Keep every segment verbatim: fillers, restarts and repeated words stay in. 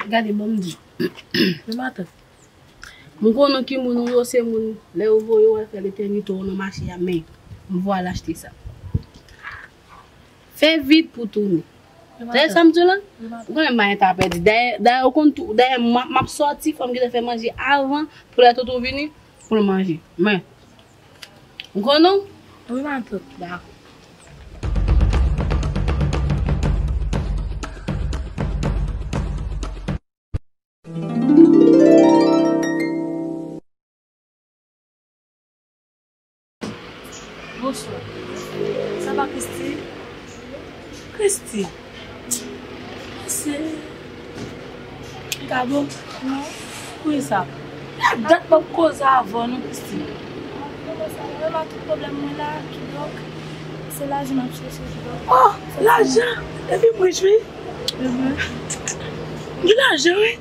Gade, ban m di. Wi, matant. M konnen ki moun ou yo, se moun, lè yo voye w al fè letènite w nan mache a, men m voye al achte sa. Fè vit pou tounen. Wi, matant. Tande sa m di w la? Wi, matant. Ou konnen m pa gen tan pèdi. Dayè, dayè, ou konn tou, dayè, m ap, m ap sòti, fò m gentan fè manje avan pou lè tonton vini, pou l manje. Men, ou konnen w? Wi, matant. Dakò. Bonswa. Sa va, Christy? Christy. Se Gabo. Non. Poukisa? Dat m ap koze avè w, non, Christy. Mwen, tout pwoblèm mwen la, kidonk, se lajan m ap chèche, kidonk. Oh, lajan! Epi m rich, wi. Mhm. M gen lajan, wi.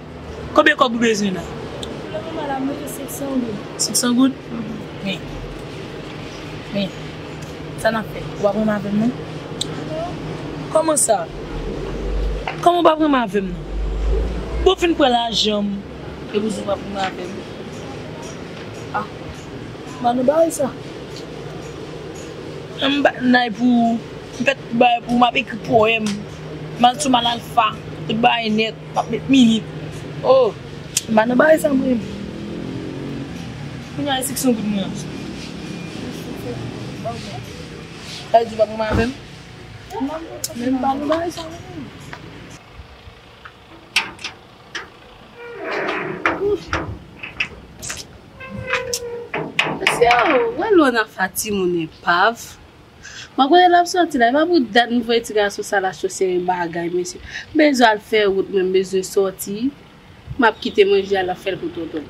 Konbyen kòb ou bezwen la? Pou le moman la, m bezwen senk san goud. Senk san goud? Mhm. Men, men, sa n ap fè? Ou p ap renmen avè m, non? Non. Kòman sa? Kòman ou p ap renmen avè m, non? Bon, fin pran lajan m, epi ou di ou p ap renmen avè m. Ah, m pa nan bagay sa. M pa nan bagay pou ou. M fè tout bagay pou ou, m ap ekri powèm. M al sou Mal Alfa, tout bagay nèt, m ap met minit. Oh, m pa nan bagay sa mwen. Kounye a, e senk san goud mwen an. Sa vle di w p ap renmen avè m? Men m pa nan bagay sa mwen. Mesye, wè lè w nan fati moun epav. Mwen konnen l ap sòti la, e pa pou dat m voye ti gason sa l achte seri bagay, mesye. M bezwen al fè wout, mwen, m bezwen sòti. M ap kite manje a, l ap fè l pou tonton.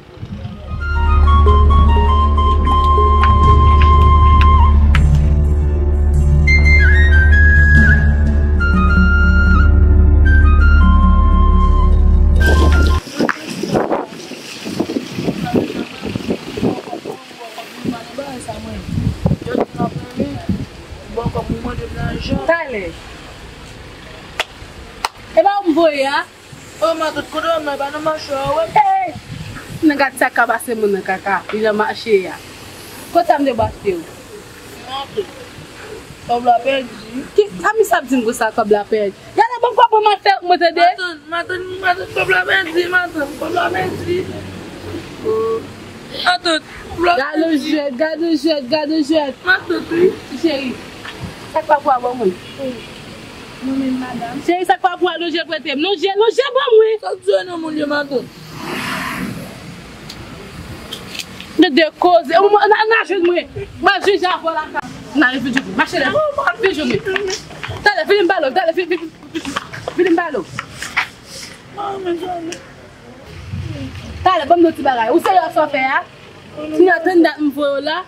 Talè. E pa ou m voye a? Oh, matant, kote w mwen pa nan mache a, wè. Hey! Nèg a di sa ka pase moun nan kaka, li nan mache a. Kote sa m te bò achte w? Matant, kòb la pèdi. Ki, sa misye ap di m konsa, kòb la pèdi? Gade, ban m kòb mwen, m al fè wout mwen, tande? Matant, matant, matant, kòb la pèdi, matant, kòb la pèdi. Oh. Matant, kòb la pèdi. Gade yon jwèt, gade yon jwèt, gade yon jwèt. Matant, wi. Ti cheri, sa k pa pou a ban mwen? Mwen menm, madanm. Cheri, sa k pa pou a, lonje l prete m. Lonje, lonje ban mwen. Sa k di w non, moun yo, matant? De, de koze. Ou, ou, nan, nan jwenn mwen. Mwen jwenn avè w lakay. Nan, vin jwenn mwen. Mache la. Vin jwenn mwen. Talè, vini m pale w. Talè, vin, vin, vin, vin, vin m pale w. Talè, ban m yon ti bagay. Ou serye sa w fè a? Ti nan tann dat m voye w la.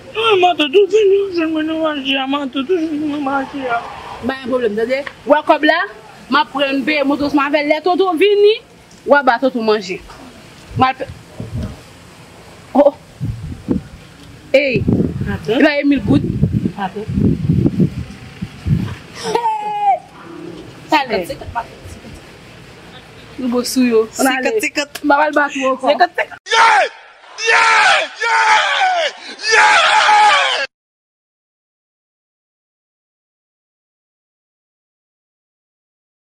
Mwen, matant, ou vini, ou jwenn mwen nan mache a, matant, ou jwenn mwen nan mache a. Pa gen pwoblèm, tande? Ou wè kòb la? M ap pran l, m peye moto sou avè l. Lè tonton vini, w a ba tonton manje. M al pe-, oh, oh. Ey. Matant. E pa e mil goud? Matant. Hey! Talè. Senkant, senkant, matant, senkant. Nou bon sou yo. Ann ale. Senkant, senkant. M pa pral bat ou ankò. Senkant, senkant. Yeah! Yeah! Yeah! Yeah!